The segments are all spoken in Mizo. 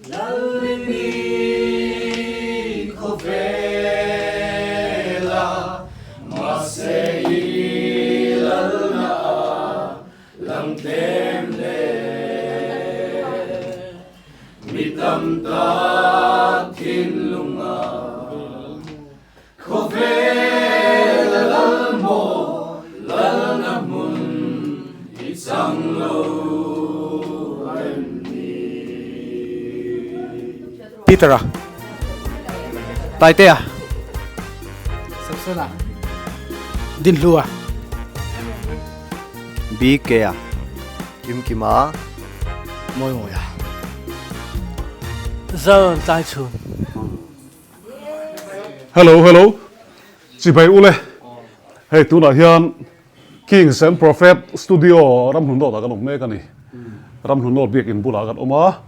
Lalrini khawvela mahse i lalna a lang tlem hle. Mi tam tak thinlunga Khawvel a lal maw lalna hmun i chang lo em ni? Peter-a. Taitea. Samsona. Dinhlua. BK-a. Kimkima. Mawimawia. Zan Tlaichhun. Hello hello chibai ule hei tunah hian Kings and Prophet Studio Ramhlun Road ah kan awm mek a ni Ramhlun Road biakin bulah kan awm a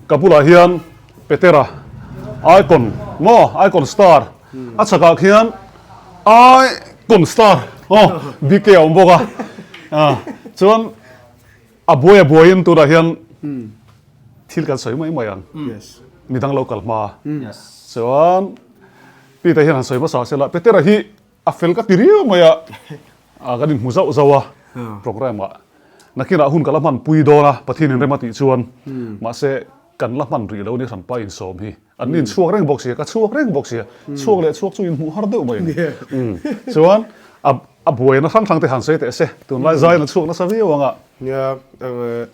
ka bulah hian Petera Icon maw Icon Star a chhakah khian Icon Star aw BK a awm bawk a chuan A buai a buaiin tunah hian thil kan sawi mai mai ang. Midang lo kal hma. Chuan Peter hian han sawi hmasa sela, Petera hi a fel ka ti riau mai a, kan inhmu zauh zauh a programme ah. Nakinah hun ka la hman pui dawn a, Pathian in rem a tih chuan. Mahse kan la hman rih lo ni hranpa insawm hi. An inchhuak reng bawk sia, ka chhuak reng bawk sia. Chhuak leh chhuak chu inhmuh har deuh mai a ni. Chuan a a buaina hrang hrang te han sawi teh se, tunlai zaiin a chhuak nasa viau ang a. Nia,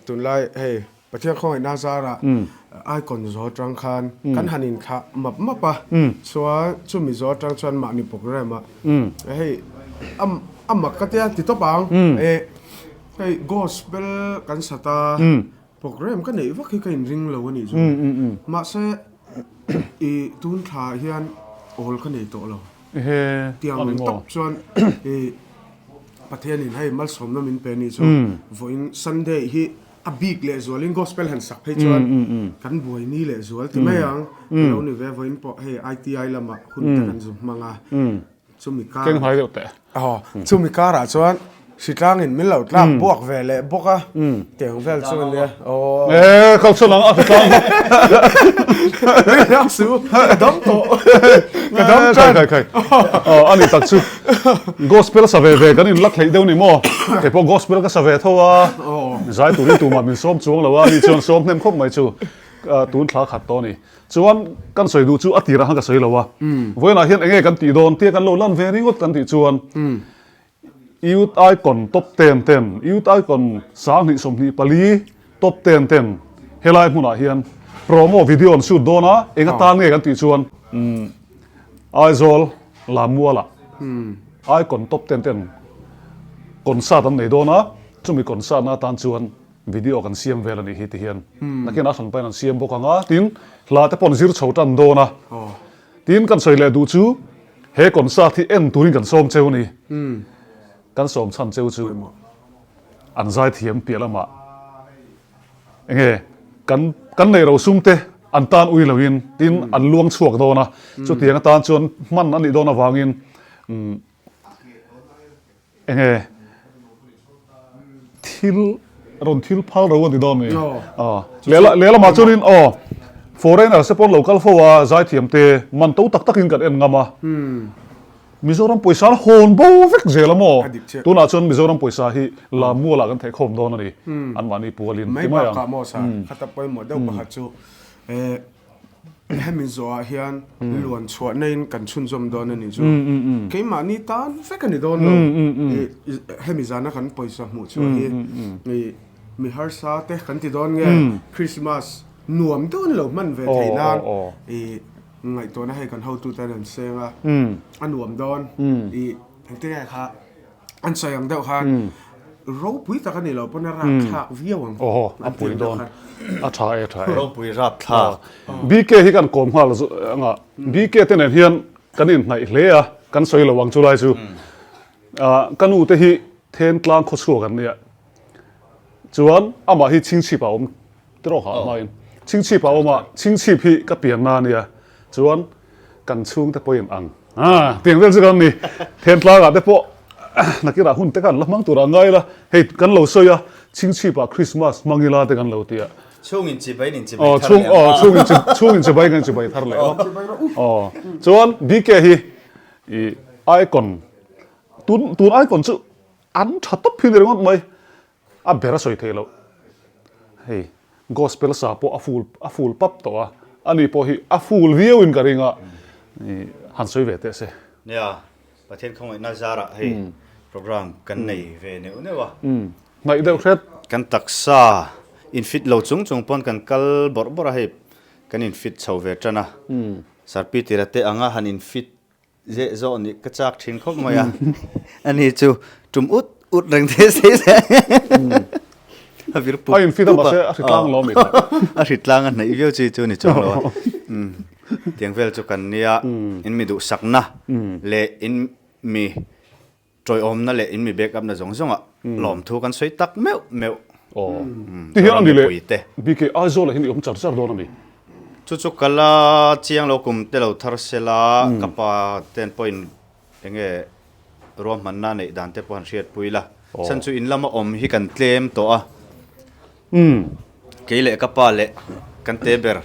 tunlai hei Pathian khawngaihna zarah icon zo atang khan kan han inthlah map map a, chuan chumi zo atang chuan mahni programme ah hei a mak ka tia ti tawp ang, hei gospel kan sat a, Programme ka neih vak hi ka inring lo a nih chu. Mahse i tun thla ah hian awl ka nei tawh lo. Tiang tawp chuan i Pathianin hei malsawmna min pe a nih chu. Vawiin Sunday hi a bik leh zualin gospel han sak phei chuan kan buai ni leh zual ti mai ang. Lo ni ve vawiin pawh hei ITI lamah hun te kan zu hmang a. Chumi kar Keng hnai deuh teh. Aw, chumi karah chuan hritlangin min lo tlak buak ve leh bawk a, tiang vel chu a nia. Aw. E, kal chhan ang a hritlang bawk. Ring su, ka dam tawh. Ka dam tan. Khai khai khai. Aw, a ni tak chu. Gospel sa ve ve kan in lak hleih deuh ni maw? Kei pawh gospel ka sa ve tho a. Zai turin tumah min sawm chuang lo a, ni chuan sawm hnem khawp mai chu. Tun thla khat tawh a ni. Chuan kan sawi duh chu a tirah khan ka sawi lo a, vawiinah hian enge kan tih dawn tia kan lo lan ve ringawt kan tih chuan Youth Icon top ten ten, Youth Icon 2024 top ten ten helai hmunah hian promo video an shoot dawn a, eng atan nge kan tih chuan Aizawl Lamualah Icon top ten ten concert an nei dawn a, chumi concert na atan chuan Video kan siam vel a nih hi ti hian nakin a hran pahin an siam bawk ang a, tin hla te pawh an zir chho tan dawn a, tin kan sawi leh duh chu he concert hi en turin kan sawm cheu a ni, kan sawm chhan cheu chu an zaithiam piah lamah enge kan kan neih ro sum te an tan ui loin tin an luang chhuak dawn a, chutiang atan chuan hman a nih dawn avangin Enge thil rawn thil phal ro a ni dawn mi? Lehla lehlamah chuanin aw foreigner se pawn lo kal fo a zaithiam te man to tak takin kan en ngam a. Mizoram pawisa an hawn bo vek zel a maw? Tunah chuan Mizoram pawisa hi Lamualah kan theih khawm dawn a ni. Anmahni pualin ti mai ang. Mai bakah maw sa khata pawimawh deuh pakhat chu Hemi zawhah hian luan chhuah naiin kan chhunzawm dawn a nih chu. Keimahni tan vek a ni dawn lo. Hemi zana kan pawisa hmuh chhuah hi mi harsa te kan ti dawn nge Christmas nuam deuh an lo hman ve theih nan ngaihtuahna hei kan hotute an rawn seng a, a nuam dawn. Engtin nge kha An sawi ang deuh khan ropui tak a ni lo pawn a rapthlak viau ang. Aw a pui dawn. A tha e tha e. Ropui rapthlak. BK hi kan kawm nghal anga BK te nen hian kan inhnaih hle a kan sawi lo ang chu lai chu. Ka nu te hi Thentlang khawchhuak an nia. Chuan amah hi Chhingchhip ah a awm tiraw ha hmain. Chhingchhip ah a awm a Chhingchhip hi ka pianna a nia. Chuan kan chhungte pawhin ang a tiang vel chu kan ni. Thentlang ah te pawh nakinah hun te khan la hmang tur ah ngai ila hei kan lo sawi a Chhingchhip ah Christmas hmang ila te kan lo ti a. Chhung in chibai in chibai thar leh ang. Chhung in chhung in chibai kan chibai thar leh ang. Aw chuan BK hi i icon tun tun icon chu an tha tawp hi ni ringawt mai a ber a sawi theih loh. Hei gospel sa pawh a full a full pap tawh a ani pawh hi a full viau in ka ring a i han sawi ve teh se. Nia Pathian khawngaihna zarah hei program kan nei ve neuh neuh a. Hnaih deuh hret. Kan taksa in fit lo chung chung pawn kan kal bawrh bawrh a hei kan in fit chho ve tan a. Sir Peter-a te anga han in fit zeh zawh nih ka chak thin khawp mai a. Ani chu tum ut ut reng thei se se. A vir pup A in fit a mahse a hritlang lo mi. A hritlang a hnaih viau chi chu ni chuang lo a. Tiang vel chu kan nia in mi duhsakna leh in mi Tawiawmna leh in mi back up na zawng zawngah lawmthu kan sawi tak meuh meuh. Aw. Ti hian a ni le BK Aizawl ah hian i awm char char dawn a mi? Chu chu ka la chiang lo kum te lo thar se la ka pa ten pawhin enge ruahmanna neih dan te pawh han hriatpui la. Chhan chu in lama awm hi kan tlem tawh a. Kei leh ka pa leh kan te ber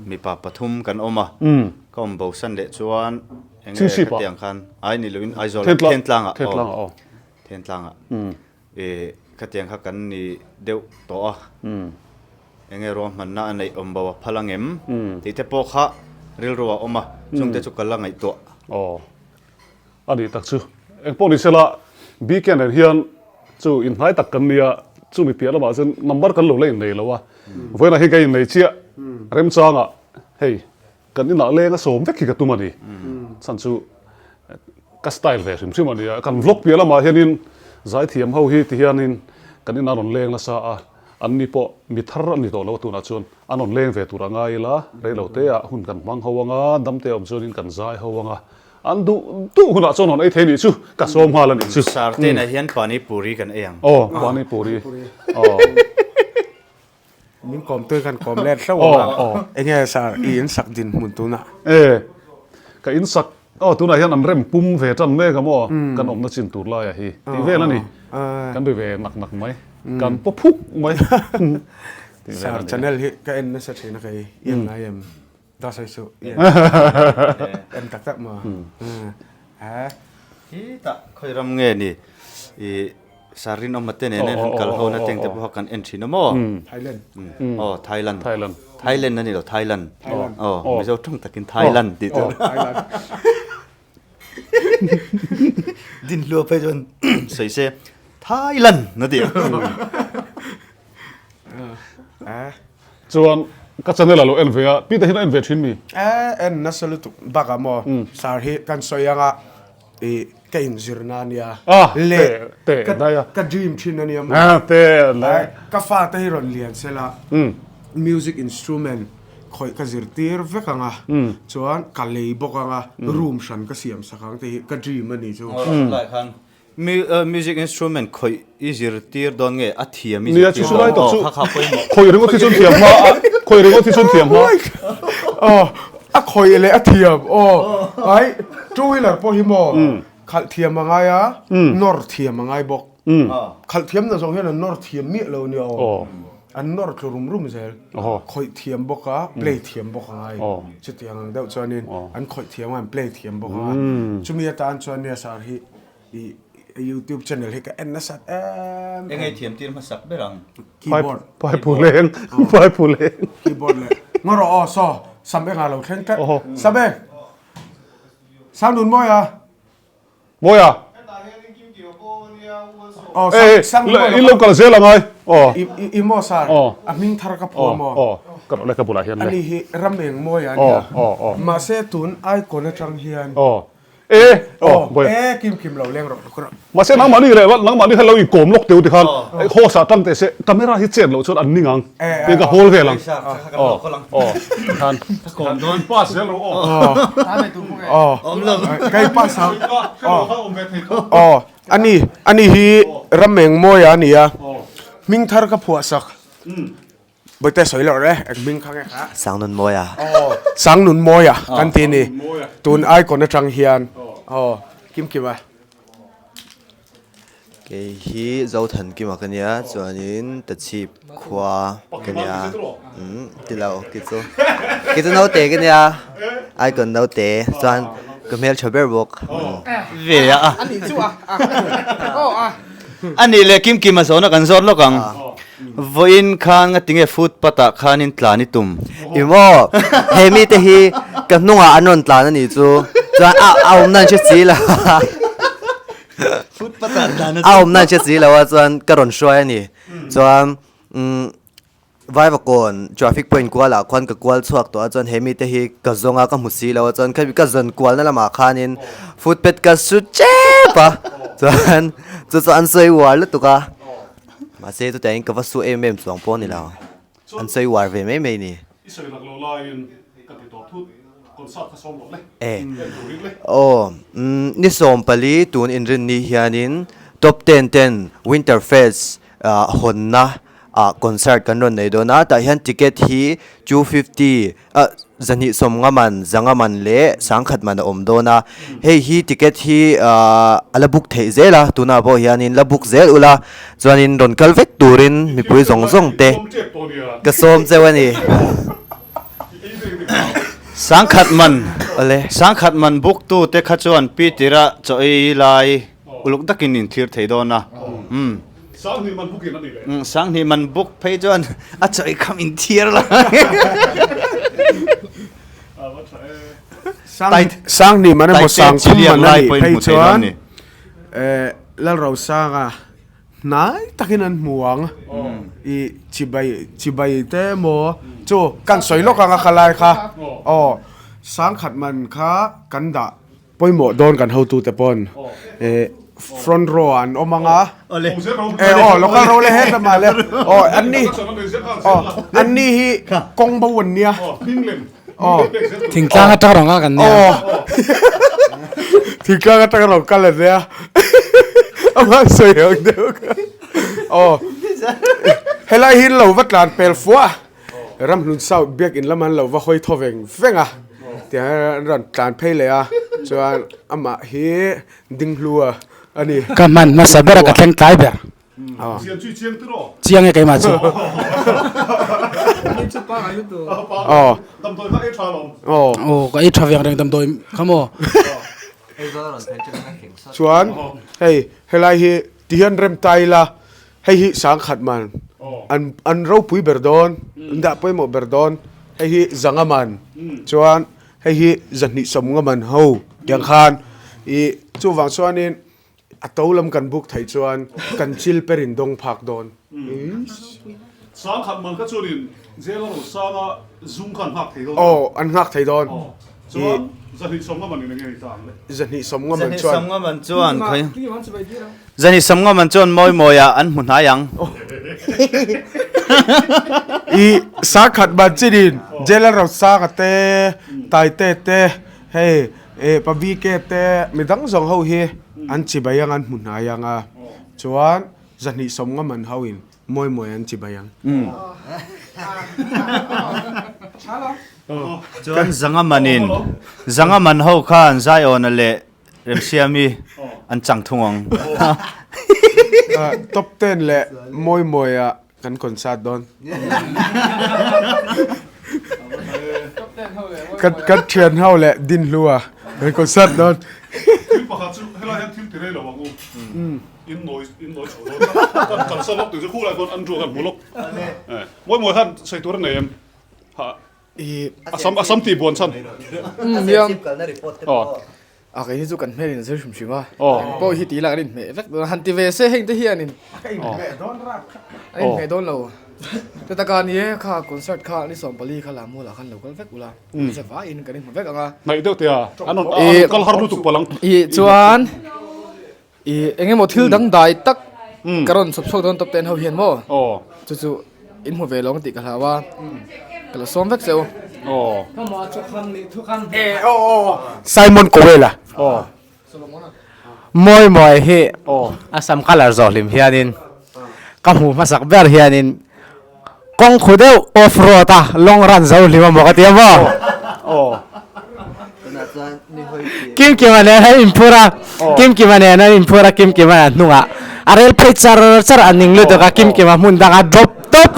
mipa pathum kan awm a, ka awm bosan leh chuan eng nge khatiang khan ai ni loin Aizawl ah Thentlangah aw Thentlangah i khatiang kha kan ni deuh tawh a, eng nge ruahmanna a neih awm bo a phal ang em tih te pawh kha rilru a awm a, chungte chu ka la ngaihtuah. Aw. A nih tak chu. Engpawh ni sela, BK nen hian chu inhnai tak kan nia, chumi piah lamah chuan number kan lo la innei lo a, vawiinah hi ka innei chiah, remchangah hei kan inah leng a sawm vek hi ka tum a ni. Chhan chu ka style ve hrim hrim a nia, kan vlog piah lamah hianin zaithiam ho hi ti hianin kan inah rawn leng nasa a, anni pawh mi thar a ni tawh lo a tunah chuan an rawn leng ve tur a ngai ila, reiloteah hun kan hmang ho anga, damte awm chuanin kan zai ho anga. An duh duh hunah chuan rawn ei thei nih chu ka sawm nghal a nih chu. Sartena hian pani puri kan ei ang. Aw, pani puri. Aw. Min kawm tui kan kawm let hlauh ang a. Aw. Enge sar i in sak dinhmun tunah? E, ka in sak, aw tunah hian an rem pum ve tan mek a maw? Kan awmna chin tur laia hi tih vel a ni. Kan ri ve nak nak mai. Kan paw phuk mai. Sar channel hi ka en nasa thin a kei i en ngai em? Da sawi suh. En tak tak maw? Ha. Hi tah khawi ram nge ni i Sarin awm ate nen han kal ho na teng te pawh kan en thin a maw? Thailand. Aw Thailand. Thailand. Thailand a ni lo Thailand. Aw Mizo tawng takin Thailand tih chu. Thailand. Din hlua phei chuan sawi se Thailand na ti ang. Chuan ka channel a lo en ve a, Peter hian a en ve thin mi? Eh en nasa lutuk bakah maw sar hi kan sawi anga i ka inzirna ania le ka dream thin ania maw ka fate hi rawn lian sela music instrument khawih ka zirtir vek anga chuan ka lei bawk anga room hran ka siam sak ang tih hi ka dream a ni chu. Music instrument khawih i zirtir dawn nge a thiam i zirtir dawn? Aw kha kha pawimawh. Khawih ringawt hi chuan thiam hma a, khawih ringawt hi chuan thiam hma. Aw a khawih leh a thiam aw ai two wheeler pawh hi maw khalh thiam a ngai a nawr thiam a ngai bawk. Khalh thiam na zawng hian an nawr thiam miah lo nia aw. An nawr tlu rum rum zel. Khawih thiam bawk a play thiam bawk a ngai. Chutiang ang deuh chuanin an khawih thiam a an play thiam bawk a. Chumi atan chuan nia sar hi i youtube channel hi ka en nasat em em. Enge thiam tir hmasak ber ang? Keyboard. Paipuleng paipuleng. Keyboard leh ngaw rawh aw saw sam engah lo thleng tlat. Sam eng. Sang nun mawi a. Mawi a. Aw sang sang nun mawi in lo kal zel angai. Aw. I maw sar a hming thar ka phua maw. Aw ka rawh le ka bulah hian le. Ani hi ram eng mawi a nia. Mahse tun icon atang hian. Aw. E aw boy. E kim kim lo leng rawh rawh. Mahse nangmahni leh nangmahni kha lo inkawm lawk teu tikhan host ah tang teh se camera hi chet loh chuan an ning ang tiin ka hawl vel ang. Aw aw tikhan kawm dawn pass zel rawh aw. Aw kai pass ang. Aw ani ani hi Ramengmawia a ni a hming thar ka phuah sak. Bawihte sawi loh re, eng hming kha nge kha? Sangnunmawia. Aw, Sangnunmawia kan ti ni. Tun icon atang hian aw, Kim Kima. Kei hi Zothankima ka nia chuanin Tachhip khua ka nia umm ti lo ki chu ki chu naute ka nia icon naute chuan ka hmeltha ber bawk. Ve a. A nih leh Kimkima zawhna kan zawt lawk ang. Vawiin khan ngatinge footpath ah khanin tlan i tum? I maw? He mite hi ka hnungah an rawn tlan a nih chu. Chuan a a awmna an hre si lo a. Footpath ah tlan a A awmna an hre si lo a chuan ka rawn hruai a ni. Chuan umm Vaivakawn traffic point kualah khuan ka kual chhuak tawh a chuan he mite hi ka zawng a ka hmu si lo a chuan khami ka zawn kualna lamah khanin footpath ka su tep a chuan chu chu an sawi uar lutuk a mahse chutiangin ka va su em em chuang pawh a ni lo an sawi uar ve mai mai a ni. I sawi lak lo laiin ka ti tawh thut concert kha sawm rawh le e aw ni 14 tun inrinni hianin top 10 ten winter fest hawnna ah concert kan rawn nei dawn a tah hian ticket hi 250 ah zahnih sawmnga man zanga man leh sangkhat man a awm dawn a hei hi ticket hi ah a la book theih zel a tunah pawh hianin la book zel ula chuanin rawn kal vek turin mipui zawng zawng te ka sawm cheu a ni. Sangkhat man sangkhat man book tu te kha chuan pi tira chaw ei lai uluk takin in thlir thei dawn a umm. Sanghnih man book in a ni leh. Sanghnih man book phei chuan a chawi kham in thiar la. Sanghnih man emaw sangthum man a nih phei chuan Lalrosanga hnai takin an hmu ang. I chibai chibai te emaw chu kan sawi lawk ang a khalai kha aw sangkhat man kha kan dah. Pawimawh dawn kan hotute pawn front row ah an awm ang a. E aw local row le het lamah le aw an ni aw an ni hi kawng bo an nia aw Thingtlang atang rawng kal kan nia. Aw thingtlang atang rawng kal an nia amah sawi ang deuh kha aw helai hi lo va tlan pel fuah. Ramhlun South biakinn lam an lo va hawi thaw veng veng a, tihian an rawn tlan phei leh a, chuan amah hi Dinghlua a ni. Ka hman hmasa ber a ka thleng tlai ber. Chiang e keimah chu. Aw ka ei tha veng reng damdawi kha maw. Chuan hei helai hi tihian rem ta ila Hei hi sangkhat man an an ropui ber dawn, an dah pawimawh ber dawn. Hei hi zanga man chuan hei hi zahnih sawmnga man ho tiang khan ih chuvang chuanin a to lam kan buk theih chuan kan chil per in dawng phak dawn. Sangkhat man kha chuanin jail a rosanga zung kha an nghak thei dawn. Aw an nghak thei dawn. Chuan zahnih sawmnga man in enge ni ta ang le? Zahnih sawmnga man chuan. Zahnih sawmnga man chuan khawi. Zani Samnga man chuan mawi mawiah an hmu hnai ang. I sakhat man chinin Jail Rosanga te, Taite te, hei Pavike te midang zawng ho hi an chibai ang an hmu hnai ang a, chuan Zahnih Sawmnga man ho in mawi mawi an chibai ang. Chuan Zanga manin Zanga man ho khan Zaiawna leh Remsiami an chang thung ang. Top ten leh mawi mawi ah kan concert dawn. Kan thian ho leh Dinhlu ah kan concert dawn. Thil pakhat chu helai hian thil ti rei lo ang u. In nawi in nawi chho dawn. Kan kalsan lawk tih chu khulai khawn an ruak an hmu lawk. Mawi mawi khan sawi tur a nei em? I a sam tih buan chhan. Nia. A kei hi chu kan hmel in a zir hrim hrim a. Eng pawh hi tih lah kan inhmeh vek dawn a. Han ti ve se heng te hianin. Ka inhmeh dawn rap kha. An inhmeh dawn lo. Chutaka ni e kha concert kha ni 14 kha Lammual ah khan lo kal vek ula. Hmeichhe vaiin kan inhmu vek ang a. Hnaih deuh te a. An rawn kal har lutuk palh ang. I chuan i eng emaw thil dangdai tak ka rawn chhawp chhuak dawn tawp te an ho hian maw chu chu in hmu ve lo ang tih ka hlau a ka lo sawm vek cheu. Simon Cowell-a. Mawi mawi hi a sam colour zawh hlim hianin ka hmuh hmasak ber hianin kawng khu deuh off road a long run zo hlim a maw ka ti a maw? Kimkima nen an inphur a, Kimkima nen an inphur a, Kimkima nen hnungah. A rel phei char char a ning lutuk a Kimkima hmun dang a drop tawp.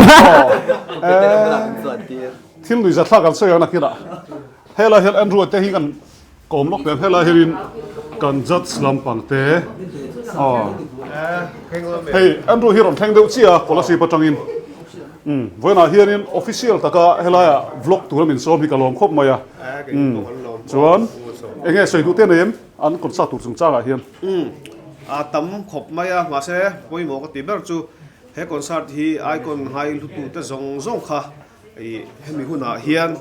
Thil nuihza thlak an sawi ang nakinah helai hian Andrew te hi kan kawm lawk teh ang helai hianin kan judge lampang te aw hei Andrew hi rawn thleng deuh chiah a Kolasib atangin umm vawiinah hianin official taka helaiah vlog tura min sawm hi ka lawm khawp mai a umm chuan eng nge sawi duh te nei em an concert tur chungchangah hian. Umm a tam khawp mai a mahse pawimawh ka ti ber chu he concert hi icon ngai hlutute zawng zawng kha Ih, hemi hunah hian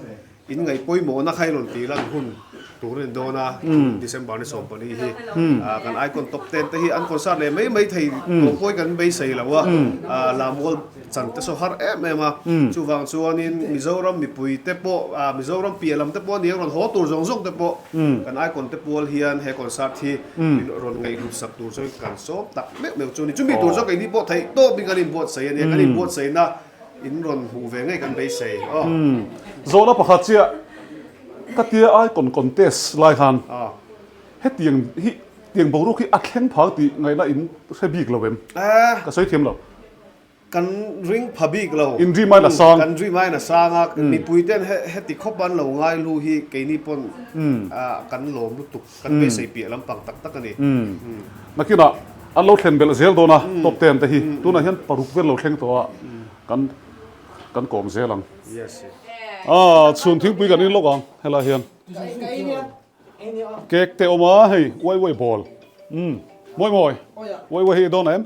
in ngaih pawimawhna kha i rawn tih lan hun tur a ni dawn a, December ni 14 hi kan Icon Top Ten te hi an concert leh mai mai thei tawh pawhin kan beisei lo a, Lammual chan te saw har em em a, chuvang chuanin Mizoram mipui te pawh, Mizoram piah lam te pawh a ni ang rawn haw tur zawng zawng te pawh kan Icon te pual hian he concert hi min rawn ngaihhlut sak tur chuan kan sawm tak meuh meuh chu a ni. Chumi tur chuan keini pawh theih tawpin kan inbuatsaih a nia, kan inbuatsaihna In rawn hmuh ve ngei kan beisei aw. Zawhna pakhat chiah ka tia icon contest lai khan hetiang hi tiang boruak hi a thleng phak tih ngaihna in hre bik lo em? Ka sawi thiam lo. Kan ring pha bik lo. In dream aiin a sang. Kan dream aiin a sang a, mipui ten heti khawp an lo ngai hlu hi keini pawn kan lawm lutuk. Kan beisei piah lampang tak tak a ni. Nakinah an lo thlen belh zel dawn a, top ten te hi tunah hian paruk vel lo thleng tawh a, kan kan kawm zel ang. Aaa chhun thingpui kan in lawk ang helai hian cake te awm a hei uai uai ball umm mawi mawi uai uai hi ei dawn em?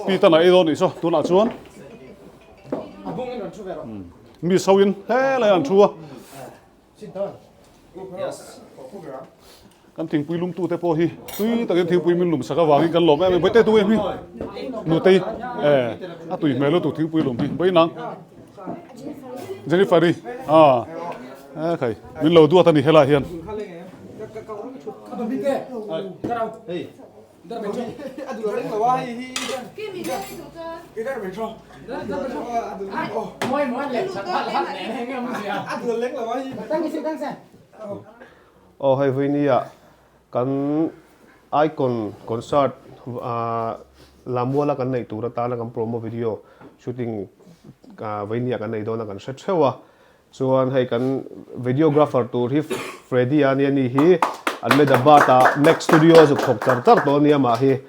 Pi tan a ei dawn nih saw tunah chuan mi so in helai an thu a. Kan thingpui lumtu te pawh hi tui takin thingpui min lum sak avangin kan lawm em em. Bawihte tu em hi? Nutei e a tui hmel lutuk thingpui lum hi. Bawi nang? Jennifer-i a e khai min lo duat a ni helai hian. Aw hei Vawinia kan Icon concert Lamuala kan neih tur atana kan promo video shooting Vawinia kan nei dawn a kan hre theuh a. Chuan hei kan videographer tur hi Freddy a nia ni hi Ahmedabad ah Mac Studio a zuk thawk char char tawh a nia mah hi.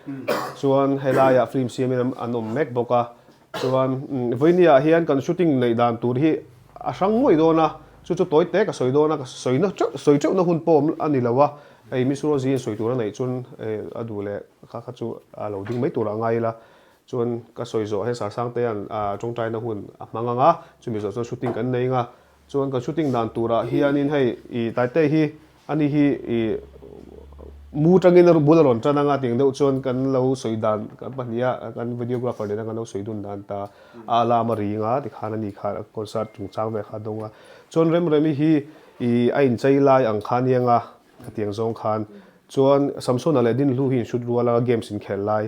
Chuan helaiah film siamin an awm mek bawk a. Chuan vawinia ah hian kan shooting neih dan tur hi a hrang ngawih dawn a, chu chu tawi te ka sawi dawn a, ka sawina teuh sawi teuhna hun pawh awm a ni lo a. Hei Miss Rosie in sawi tur a neih chuan a duh leh kha kha chu a lo ding mai turah a ngai ila. Chuan ka sawi zawh hian Sarsangtea'n tawngtaina hun a hmang ang a, chumi zawh chuan shooting kan nei ang a. Chuan kan shooting dan turah hianin hei i Taite hi ani hi i mu tangin a bul a rawn tan ang a tih ang deuh chuan kan lo sawi dan kan pahniha kan videographer nena kan lo sawi dun dan ta a alarm a ring a tikhan ani kha concert chungchang vel kha a dawng a. Chuan Remremi hi i a inchei lai ang kha aniang a, khatiang zawng khan. Chuan Samsona leh Dinhlu hi in shoot rual a games inkhel lai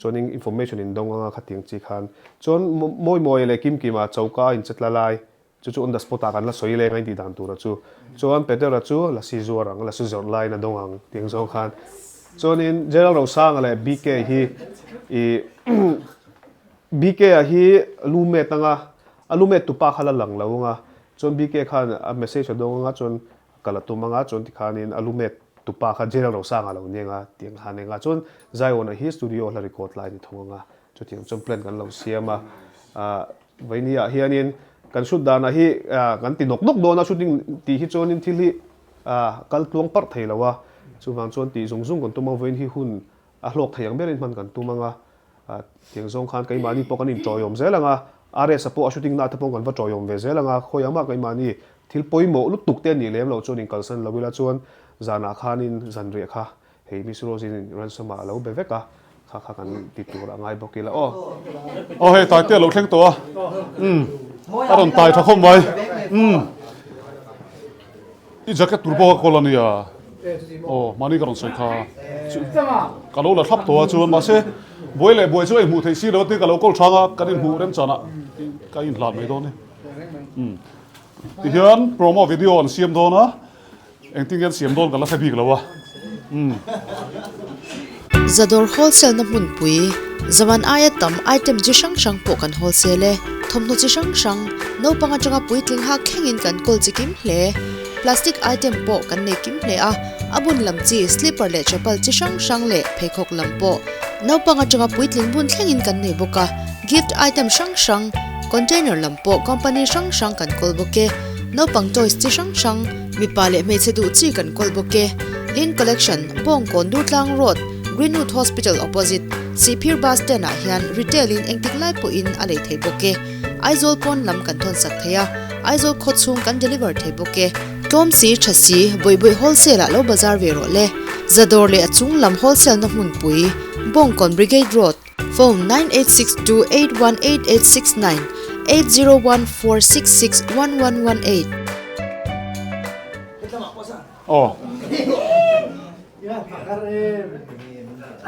Chuanin information in dawng anga khatiang chi khan chuan mawi mawi leh kim kima choka a inche tla lai chu chu on the spot ah kan la sawi leng a intih dan tura chu chuan Petera chu lasi zuar ang lasi zawrh laiin a dawng ang tiang zawng khan chuanin General Rosanga leh BK hi ih BK a hi lu met anga a lu met tupa kha la lang lo anga chuan BK khan a message a dawng anga chuan Kal a tum anga chuan tikhanin a lumet tupa kha General Rosanga lo ni anga tih ang khan eng a chuan Zion-a hi studio hla record lai a ni thung anga chutiang chuan plan kan lo siam a ah vawiini ah hianin kan shoot danah hi ah kan ti nawk nawk dawn a shooting tih hi chuanin thil hi ah kal tluang parh thei lo a chuvang chuan tih zung zung kan tum a vawiin hi hun a hlawk thei ang berin hman kan tum anga Tiang zawng khan keimahni pawh kan inṭawiawm zel ang a, RS-a pawh a shooting na te pawh kan va ṭawiawm ve zel ang a, khawiah mah keimahni thil pawimawh lutuk te a nih lem loh chuan inkalsan lo ila chuan zanah khanin zanriah kha hei Miss Rose-in ransom-ah a lo be vek a, kha kha kan ti tur a ngai bawk ila aw. Aw hei tai te a lo thleng tawh a, umm a rawn tai tha khawp mai, umm. I jacket tur pawh ka kawl a nia. Aw, mahni ka rawn sawi kha. Ka lo la thlap tawh a chuan mahse buai leh buai chu a inhmuh theih si lo a tin ka lo kawl chang a, kan inhmuh remchanah ka inhlan mai dawn e. Umm. Tihian promo video an siam dawn a, engtin nge an siam dawn ka la hre bik lo a. Umm. Zadawr wholesale na hmunpui, zaman aia tam item chi hrang hrang pawh kan wholesale e. Thawmhnaw chi hrang hrang, naupang atanga puitling hak thlengin kan kawl chi kim hle. Plastic item pawh kan nei kim hle a, a bun lam chi slipper leh chapal chi hrang hrang leh pheikhawk lam pawh naupang atanga puitling bun thlengin kan nei bawk a. Gift item hrang hrang, container lam pawh company hrang hrang kan kawl bawk e. Naupang toys chi hrang hrang, mipa leh hmeichhe duh chi kan kawl bawk e. Lin Collection, Bawngkawn Durtlang Road, Greenwood Hospital opposite, Sihphir Bus Stand ah hian retail in engtik lai pawhin a lei thei bawk e. Aizawl pawn lam kan thawn sak thei a, Aizawl khaw chhung kan deliver thei bawk e. Tlawm si, tha si, Bawihbawih wholesale ah lo bazar ve rawh le. Zadawr leh a chung lam wholesale na hmunpui, Bawngkawn Brigade Road, Phone, 9862818869, 8014661118. Aw.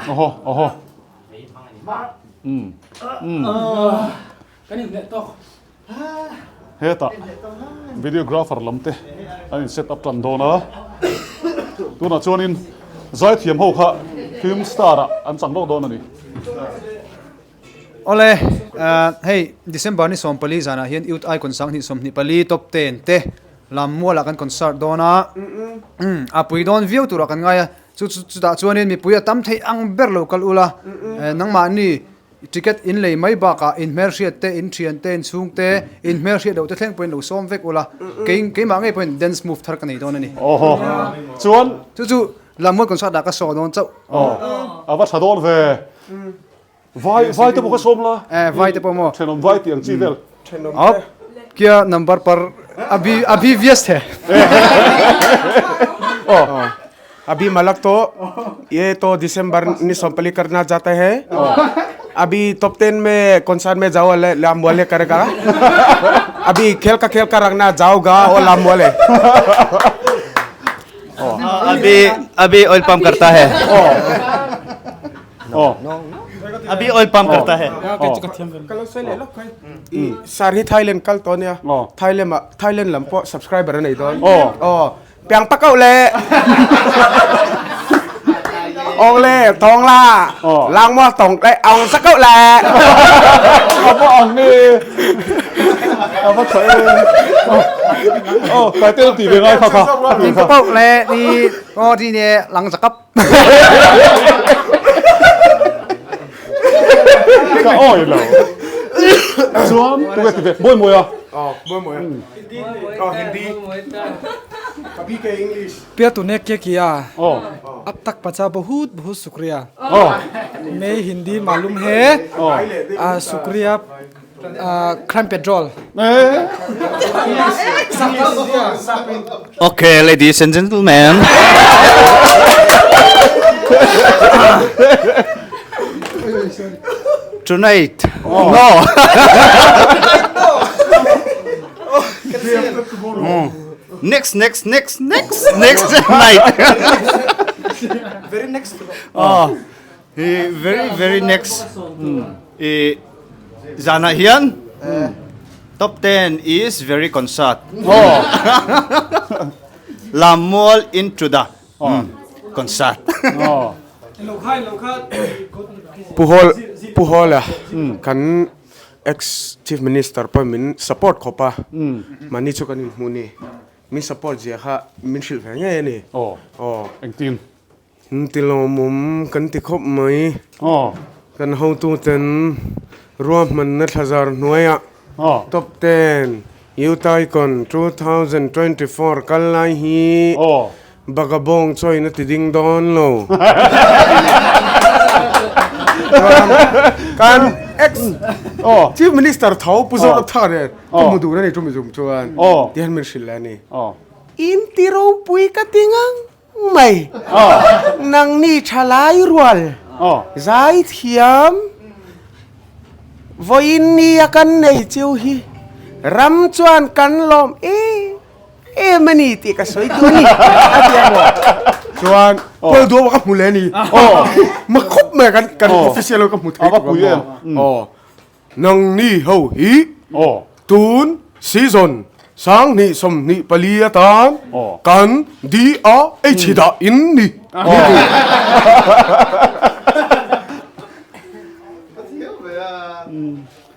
Oho, oho. Um. Um. Hetah videographer lam te an in set up tan dawn a. Tunah chuanin zaithiam ho kha film star ah an chang lawk dawn a ni. Awle, hei December ni 14 zanah hian Youth Icon 2024 Top 10 te lam mualah kan concert dawn a, a pui dawn viau turah kan ngai a, chu chutah chuanin mipui a tam theih ang ber lo kal ula, nangmahni ticket in lei mai bakah in hmelhriat te, in thian te, in chhung te, in hmelhriat loh te thleng pawhin lo sawm vek ula, kei keimah ngei pawhin dance move thar ka nei dawn a ni. Awhaw, chuan. Chu chu lam mual concert ah ka saw dawn chauh. Aw, a va tha dawn ve. Vai vai te pawh ka sawm la. Eh vai te pawh maw. Thenawm vai tih ang chi vel. Thenawm te. Kia number par abhi abhi vyast hai. Oh. अभी मलक तो ये तो दिसंबर ni सोमपली करना चाहते हैं अभी top ten में कॉन्सर्ट में जाओ लाम वाले करेगा अभी खेल का खेल का रखना जाओगा और लाम वाले अभी अभी ऑयल पंप करता है अभी ऑयल पंप करता है sir hi Thailand kal to nia Thailand Thailand lam pawh subscriber a nei dawn aw piang pak auh le awng le tawng la lang maw tawng le awng sak auh le a va ang nge a va tha e aw kai te ti ve ngai kha kha piang pak auh le ni aw ti ne lang zakap Ka awi lo. Chuan tu nge ti ve? Mawi mawi a. Aw, mawi mawi a. Aw, Hindi. Kabhi ke English. Pia tune kya kiya ab tak pacha bahut bahut sukriya me Hindi malum he sukriya crime patrol. Okay, ladies and gentlemen. Tonight. Oh. No. Next, next, next, next, next night. Very next. Oh. Very, very next. I zanah hian top ten is very concert. Lammual into the concert. Pu Hall, Pu Hall a kan ex Chief Minister pawh min support khawp a, mahni chu kan inhmuh ni. Min support zia kha min hrilh ve ngei a ni. Aw, engtin? Ti lawmawm kan ti khawp mai. Kan hotuten ruahmanna thlazar hnuaiah Top 10 Youth Icon 2024 kal lai hi Bagabawng chawiin a ti ding dawn lo. Kan ex Chief Minister tho Pu Zoramthanga nen ka hmu dun a ni chumi zum chuan tihian min hrilh leh a ni. In ti ropui ka ti ngang. Mai, nangni thalai rual zaithiam vawiin nia kan nei chiu hi ram chuan kan lawm em em a ni tih ka sawi tu a ni a ti a maw? Chuan Paul Duama ka hmu leh a ni. Ma khawp mai kan kan official ka hmu thei tuk a maw? Nangni ho hi tun season 2024 atan kan DRH dah in ni.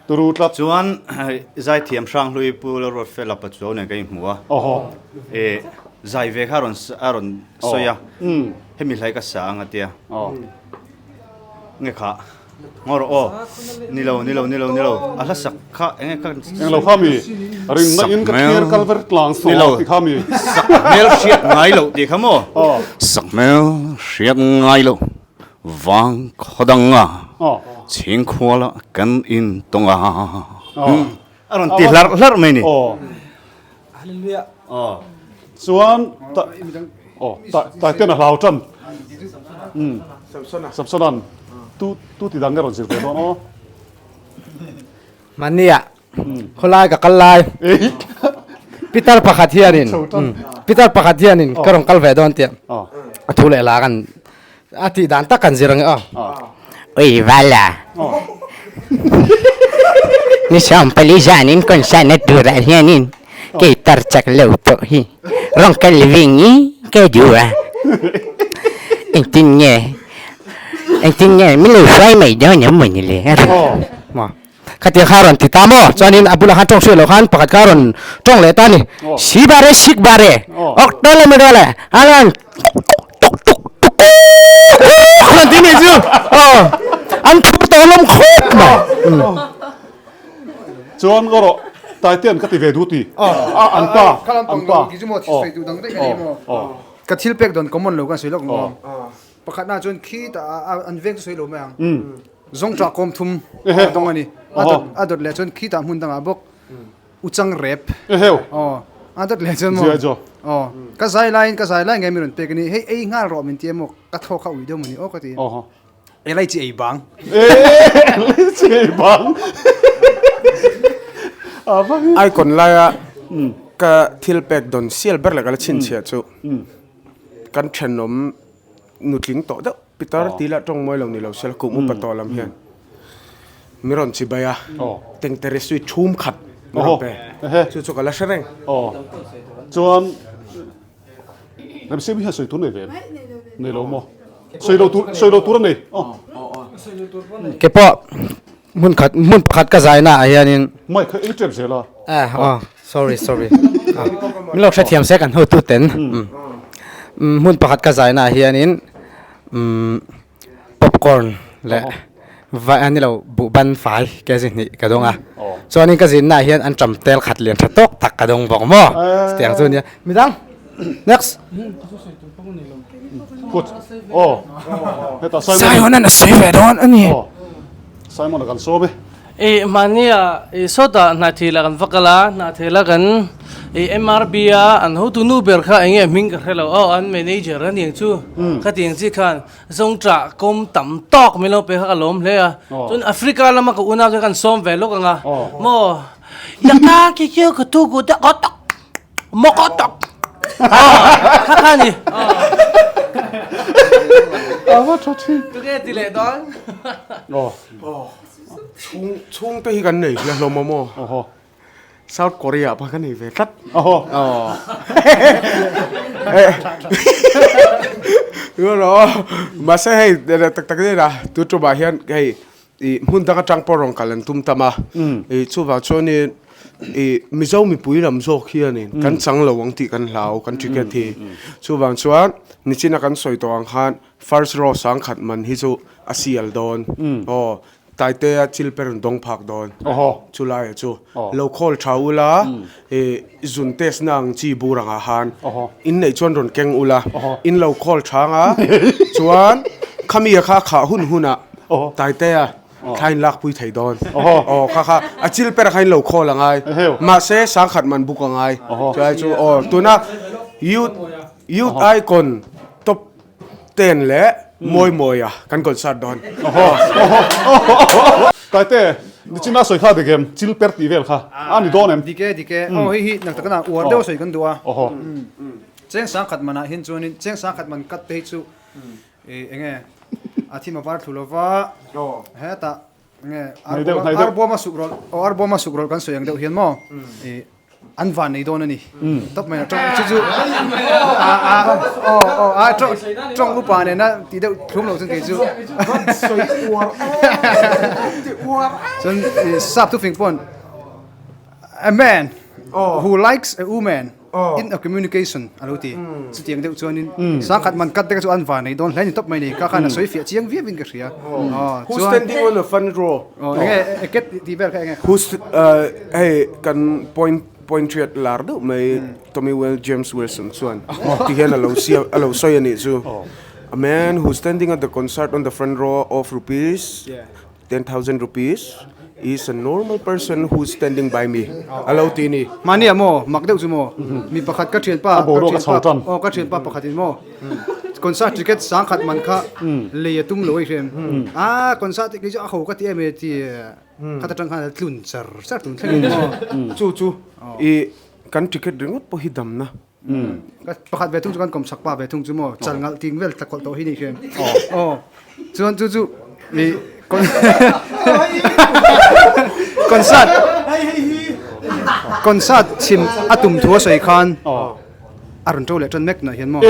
Turu tlat. Chuan Zaithiam Hranghlui Pu Lalruatfela Pachuau nen kan inhmu a. Awhaw. E zai ve kha a rawn a rawn sawi a. Hemi hlai ka sa ang a tia. Nge kha. Ngaw rawh aw. Ni lo, ni lo, ni lo, ni lo. A hla sak kha eng nge kha. Eng lo kha mi. Rinna in ka thlir kal ver tlang saw ti kha mi. Sak hmel hriat ngai loh tih kha maw? Sak hmel hriat ngai loh vang khaw dang a chhingkhual ah kan intawng a. A rawn ti hlarh hlarh mai ni. Hallelujah. Aw. Chuan ta aw ta Taiten a hlau tan. Um. Samsona. Samsonan tu tu ti dang nge rawn zir ve dawn aw. Mania khawlai ka kal lai. Peter pakhat hianin Peter pakhat hianin ka rawn kal ve dawn tia. A thu leh la kan A tih dan tak kan zir ang e aw. Ui vala. Ni sawmpali zanin concert-na turah hianin kei tar chak lo pawh hi rawn kal ving i ka duh a. Engtin nge engtin nge min lo hruai mai dawn em mawni le a rawn maw. Khatiang kha a rawn ti ta maw? Chuanin a bulah khan tawng hriat loh khan pakhat kha a rawn tawng leh ta a ni. Si bare sik bare ok tole me dole alan tuk tuk tuk tuk rawn ti nih chu aw an phur tawh hlawm khawp mai. Chuan ngaw rawh Taitean ka ti ve duh ti a an pa an pa aw Ka thil pek dawn common lo kan sawi lawk maw? Pakhatna chuan khi tah an veng chu sawi lo mai ang. Zawngṭah kawm thum a dawng a ni. A dawt a dawt leh chuan khitah hmun dangah bawk Uchang rep. Aw a dawt leh chuan maw aw ka zai laiin ka zai lai nge mi rawn pek a ni. Hei ei nghal rawh min ti a maw ka thaw kha ui deuh maw ni aw ka ti. Elai chi ei bang. Elai chi ei bang. Icon laia ka thil pek dawn sial ber leh ka la chhinchhiah chu kan thenawm nutling tawh deuh Pitar tih lah tawng mawi lo ni lo sela kum upa tawh lam hian mi rawn chi bai a, tengtere sui thum khat mi rawn pe, chu chu ka la hre reng. Aw, chuan Remsiami hian sawi tur nei ve em? Nei lo maw? Sawi lo tur, sawi lo tur a nei. Aw. Ke pawh hmun khat, hmun pakhat ka zai naah hianin. Mic kha ei tep zel a. Eh, aw, sorry, sorry. Min lo hrethiam se kan hotu ten. Hmun pakhat ka zai naah hianin popcorn leh vai a ni lo buhban fai kg hnih ka dawng a. Chuanin ka zinnaah hian an ṭam tel khat lian ṭha tawk tak ka dawng bawk maw? Chutiang chu a nia. Midang, next. Simon-a'n a sawi ve dawn a ni. Simon-a kan sawm e. I mahnia i sawtah hnathil ah kan va kal a, hnathil a kan i MRB a an hotu nu ber kha enge hming ka hre lo aw an manager a niang chu khatiang chi khan zawngṭah kawm tam tawk min lo pe kha ka lawm hle a chuan Africa lama ka unau te kan sawm ve lawk ang a maw yaka ki kiu ka tu ku te aw tak maw ka tak kha kha ni tunge ti leh dawn. Chhung chhung te hi kan nei hle hlawm a maw? Awhaw. South Korea pawh ka nei ve tlat. Awhaw. Mahse hei tak tak nen a tu tumah hian hei ih hmun dang atang pawh rawn kal an tum tam a. Ih chuvang chuanin ih Mizo mipui lam zawk hianin kan chang lo ang tih kan hlau kan ticket hi. Chuvang chuan nichina kan sawi tawh ang khan First row sangkhat man hi chu a sial dawn aw Taitea chil per an dawng phak dawn chulai ah chu lo call tha ula ih zun test na ang chi bur ang ah khan in neih chuan rawn keng ula in lo call tha ang a chuan khami ah kha a khah hun hun ah Taitea thla in lak pui thei dawn aw kha kha a chil per ah khan in lo call a ngai mahse sangkhat man buk a ngai chulai chu aw tuna youth youth icon top Ten leh Mawimawia kan concert dawn. Taite, nichina sawi kha dik em? Chil per tih vel kha a ni dawn em? Dik e, dik e. Aw hei hi nak takana uar deuh sawi kan duh a. Cheng sangkhat manah hian chuanin cheng sangkhat man cut te hi chu eng nge a thim a var thlu lova hetah eng nge arbawma suk rawlh aw arbawma suk rawlh kan sawi ang deuh hian maw. An van nei dawn a ni. Tawp mai a tawng chu chu a a aw aw a tawng tawng upa nena tih deuh thlum lo chuan kei chu chuan sap thufing pawn a man who likes a woman in a communication a lo ti chutiang deuh chuanin sangkhat man kat te kha chu an van nei dawn hle a ni tawp mai a ni ka khan a sawi fiah chiang viau in ka hria Who's standing on the front row? Enge eket tih vel kha enge? Who's hei kan point point riat lar deuh mai Tommy Will James Wilson chuan ti hian a lo siam a lo sawi a nih chu A man who's standing at the concert on the front row of rupees 10,000 rupees is a normal person who's standing by me a lo ti ni. Mahni ah maw mak deuh chu maw mi pakhat ka thianpa ka thianpa aw ka thianpa pakhat in maw concert ticket sangkhat man kha lei a tum lo a i hriam a concert kei chu a ho ka ti em e ti khat atang khan a tlun char char tun thleng in maw chu chu i kan ticket ringawt pawh hi damna Pakhat ve thung chu kan kawmchak pa ve thung chu maw chal ngalh ting vel tla kawlh tawh hi ni hian aw chuan chu chu i concert concert chhim a tum thu a sawi khan a rawn to leh tan mek tunah hian maw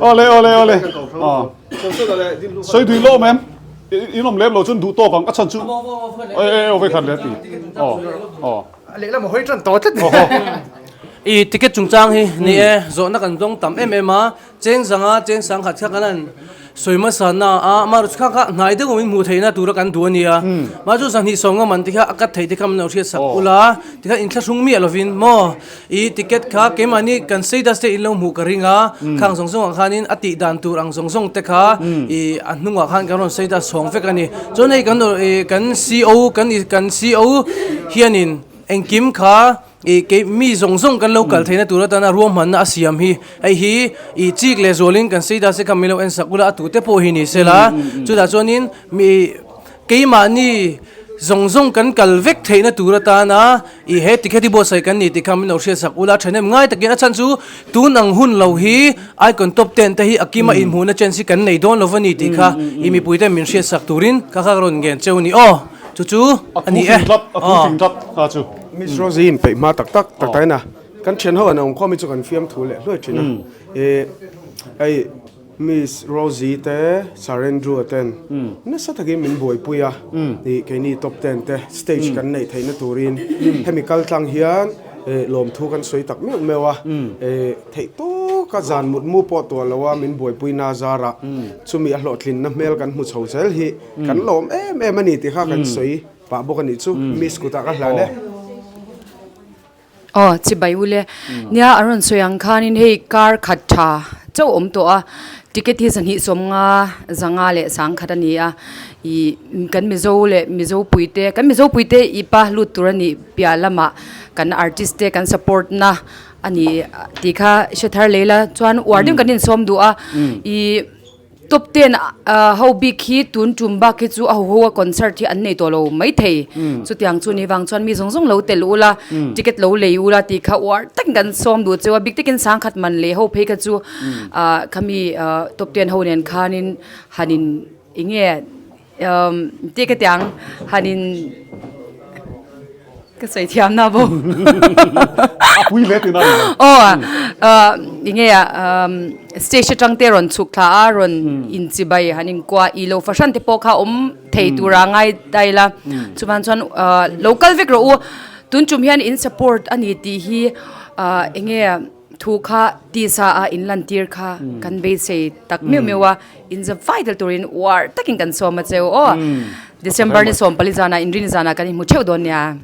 Awle awle awle sawi dui lawm em In awm lem lo chuan duh tawk ang a chhan chu e e aw vekhat leh a ti aw aw. Lehlam a hawi tan tawh tlat. I ticket chungchang hi ni e, zawhna kan dawng tam em em a, cheng zanga cheng sangkhat kha kan han sawi hmasa na a, amaherawhchu kha kha hnai deuh awmin hmuh theihna tura kan duh a nia, mah chu zahnih sawm nga man te kha a cut theih te kha min lo hriat sak ula, tikhan inthlahrung miah lovin maw. I ticket kha keimahni kan status te in lo hmuh ka ring a, khang zawng zawngah khanin a tih dan tur ang zawng zawng te kha i a hnungah khan kan rawn status chhawng vek a ni. Chuan hei kan i kan CO kan i kan CO hianin engkim kha i kei mi zawng zawng kan lo kal theihna tur atana ruahmanna a siam hi hei hi i chik leh zualin kan status te kha min lo en sak ula a tute pawh hi ni sela chutah chuanin mi Keimahni zawng zawng kan kal vek theihna tur atana i he ticket hi buatsaih kan ni tih kha min lo hriatsak ula thahnem ngai takin a chhan chu tun ang hun lo hi Icon Top Ten te hi a kima inhmuhna chance hi kan nei dawn lo va ni tih kha i mipuite min hriatsak turin ka kha rawn ngen cheu ni aw chu chu a ni e aw. Miss Rosie in peih hma tak tak tak tak in a kan thian ho an awm khawm hi chu kan fiamthu leh hluai thin a e hei Miss Rosie te, Sir Andrew-a ten nasa takin min buaipui a, ih keini top ten te stage kan neih theihna turin hemi kal tlang hian lawmthu kan sawi tak meuh meuh a, theih tawka zan mutmu pawh tuah lo a min buaipui na zarah chumi a hlawhtlinna hmel kan hmu chho zel hi kan lawm em em a ni tih kha kan sawi pah bawk a nih chu Miss kutah ka hlan e. Aw, chibai u le. Nia, an rawn sawi ang khanin hei kar khat tha chauh awm tawh a, ticket hi zahnih sawmnga zanga leh sangkhat a ni a, ih kan Mizo leh Mizo puite, kan Mizo puite ih pa lut tur a nih piah lamah kan artist te kan support na a ni tih kha hre thar leh ila chuan uar deuh kan insawm duh a, ih. Top ten ho bik hi tun tum bak hi chu a ho ho a concert hi an nei tawh lo maithei. Chutiang chu ni vang chuan mi zawng zawng lo tel ula, ticket lo lei ula tih kha uar takin kan sawm duh cheu a, bik takin sangkhat man lei ho phei kha chu khami top ten ho nen khanin hanin eng nge tih ka tiang hanin. Ka sawi thiam na bo. A pui hle tihna a ni lo. Aw, enge a stage atang te rawn chhuk thla a, rawn inchibai han inkuah i lo fahran te pawh kha awm thei tura ngai ta ila. Chuvan chuan lo kal vek rawh u, tun tum hian in support a ni tih hi enge thu kha tisa a in lantir kha kan beisei tak meuh meuh a, in za vai tel turin uar takin kan sawm a cheu aw. December ni 14 zana inrin zana kan inhmu theuh dawn nia.